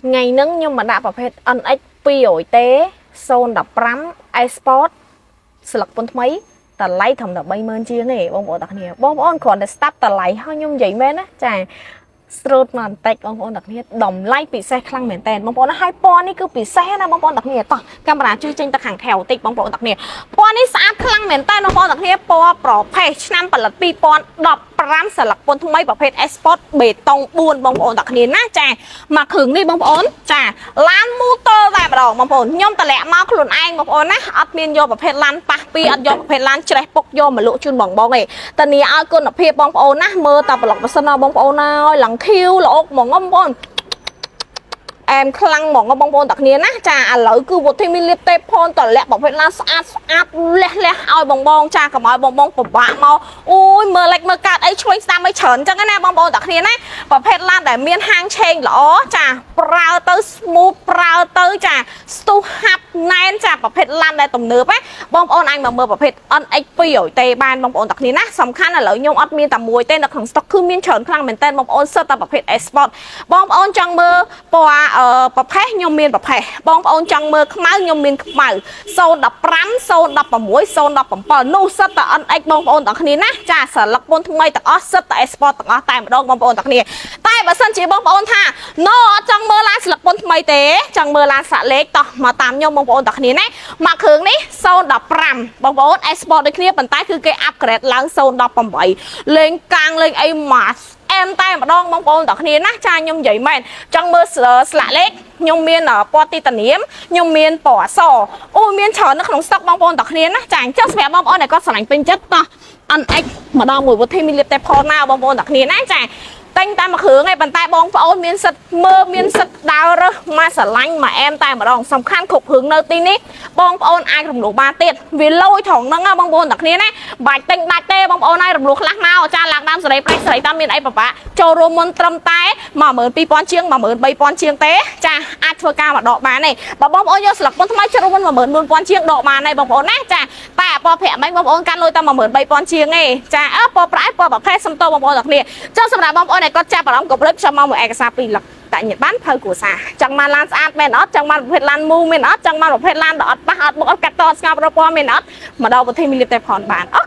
ថ្ងៃហ្នឹងខ្ញុំមកដាក់ប្រភេទ NX 200T 015 S Sport ស្លឹកពុនថ្មីតម្លៃត្រឹមតែ30000ជាងទេបងប្អូនទាំងគ្នាបងប្អូនគ្រាន់តែស្ដាប់តម្លៃហើយខ្ញុំនិយាយមែនណាចាស្រូតមកបន្តិចបងប្អូនទាំងគ្នាតម្លៃពិសេសខ្លាំងមែនតើបងប្អូនណាហើយពណ៌នេះគឺពិសេសណាបងប្អូនទាំងគ្នាតោះកាមេរ៉ាជួយចេញទៅខាងក្រៅបន្តិចបងប្អូនទាំងគ្នាពណ៌នេះស្អាតខ្លាំងមែនតើបងប្អូនទាំងគ្នាពណ៌ប្រផេះឆ្នាំផលិត2015ស្លឹកពុនថ្មីប្រភេទ S Sport បេតុង4បងប្អូនទាំងគ្នាណាចាមកគ្រឿងនេះបងប្អូនចាឡានម៉ូទ័រតែម្ដងបងប្អូនខ្ញុំតម្លាក់មកខ្លួនឯងបងប្អូនណាអត់មានយកប្រភេទឡានប៉ះពីអត់យកប្រភេទឡានច្រេះពុកយកមកលក់ជូនបងបងទេតានីឲ្យគុណភាពបងប្អូនណាមើលតែប្លុកម៉ាស៊ីនបងប្អូនហើយឡើងខៀវល្អកហ្មងបងប្អូន អែមខ្លាំងហ្មងបងប្អូនតាគ្នាណាចាឥឡូវគឺវុធីមានលៀបទេផនតលាក់ប្រភេទឡានស្អាតស្អាតលះលះឲ្យបងបងចាកុំឲ្យបងបងពិបាកមកអូយមើលលេចមើលកាត់អីឆ្វេងស្ដាំអីច្រើនអញ្ចឹងណាបងប្អូនតាគ្នាណាប្រភេទឡានដែលមានហាងឆេងល្អចាប្រើទៅ smooth ប្រើទៅចាស្ទុះហាប់ណែនចាប្រភេទឡានដែលទំនើបណាបងប្អូនអាចមកមើលប្រភេទ NX 200ទេបានបងប្អូនតាគ្នាណាសំខាន់ឥឡូវខ្ញុំអត់មានតែមួយទេនៅក្នុង stock គឺមានច្រើនខ្លាំងមែនតើបងប្អូនសិតតែប្រភេទ S Sport បងប្អូនចង់មើលពណ៌អឺប្រភេទខ្ញុំមានប្រភេទបងប្អូនចង់មើលខ្មៅខ្ញុំមានខ្មៅ015 016 017នោះសិតតែ NX បងប្អូនទាំងគ្នាណាចាសន្លឹកពុនថ្មីទាំងអស់សិតតែ S Sport ទាំងអស់តែម្ដងបងប្អូនទាំងគ្នាតែបើសិនជាបងប្អូនថា no អត់ចង់មើលឡានស្លឹកពុនថ្មីទេចង់មើលឡានសាក់លេខតោះមកតាមខ្ញុំបងប្អូនទាំងគ្នាណាមកគ្រឿងនេះ015បងប្អូន S Sport ដូចគ្នាប៉ុន្តែគឺគេ upgrade ឡើង018លេងកាងលេងអីម៉ាអែមតែម្ដងបងប្អូនទាំងគ្នាណាចាខ្ញុំនិយាយមែនចង់មើលស្លាកលេខខ្ញុំមានពណ៌ទីតានាមខ្ញុំមានពណ៌អសអូមានច្រើននៅក្នុងស្តុកបងប្អូនទាំងគ្នាណាចាអញ្ចឹងសម្រាប់បងប្អូនដែលគាត់ស្រឡាញ់ពេញចិត្តតោះ NX ម្ដងមួយវុធីមានលៀបតែផលណាបងប្អូនទាំងគ្នាណាចាតែញតែមួយគ្រឿងឯងប៉ុន្តែបងប្អូនមានសិទ្ធមើលមានសិទ្ធដើររើសមកស្រឡាញ់មកអែមតែម្ដងសំខាន់គ្រប់គ្រឿងនៅទីនេះបងប្អូនអាចរំលោះបានទៀតវាលយត្រង់ហ្នឹងណាបងប្អូនទាំងគ្នាណាបាច់ទិញដាច់ទេបងប្អូនហើយរំលោះខ្លះមកចាឡើងដើមសេរីប្រាច់សេរីតាមមានអីប្របាក់ចូលរួមមុនត្រឹមតែ12000ជាង13000ជាងទេចាអាចធ្វើការមកដកបានទេបើបងប្អូនយកស្លឹកពុនថ្មីចូលរួម14000ជាងដកបានហើយបងប្អូនណាចាតែពណ៌ប្រាក់មិញបងប្អូនកាន់លុយតែ13000ជាងទេចាអើពណ៌ប្រាក់ពណ៌ប្រភេទសំតោបងប្អូនទាំងគ្នាចុះសម្រាប់បងប្អូនដែលគាត់ចាប់អារម្មណ៍កុំភ្លេចខ្ញុំមកមួយឯកសារពីរលឹកតែញ៉ាំបានភៅគ្រួសារចង់បានឡានស្អាតមែនអត់ចង់បានប្រភេទឡានមូមែនអត់ចង់បានប្រភេទឡានដែលអត់ប៉ះអត់បុកអត់កាត់តអត់ស្ងប់រពណ៌មែនអត់មកដល់ប្រទេសមីលីបតែផនបានអរ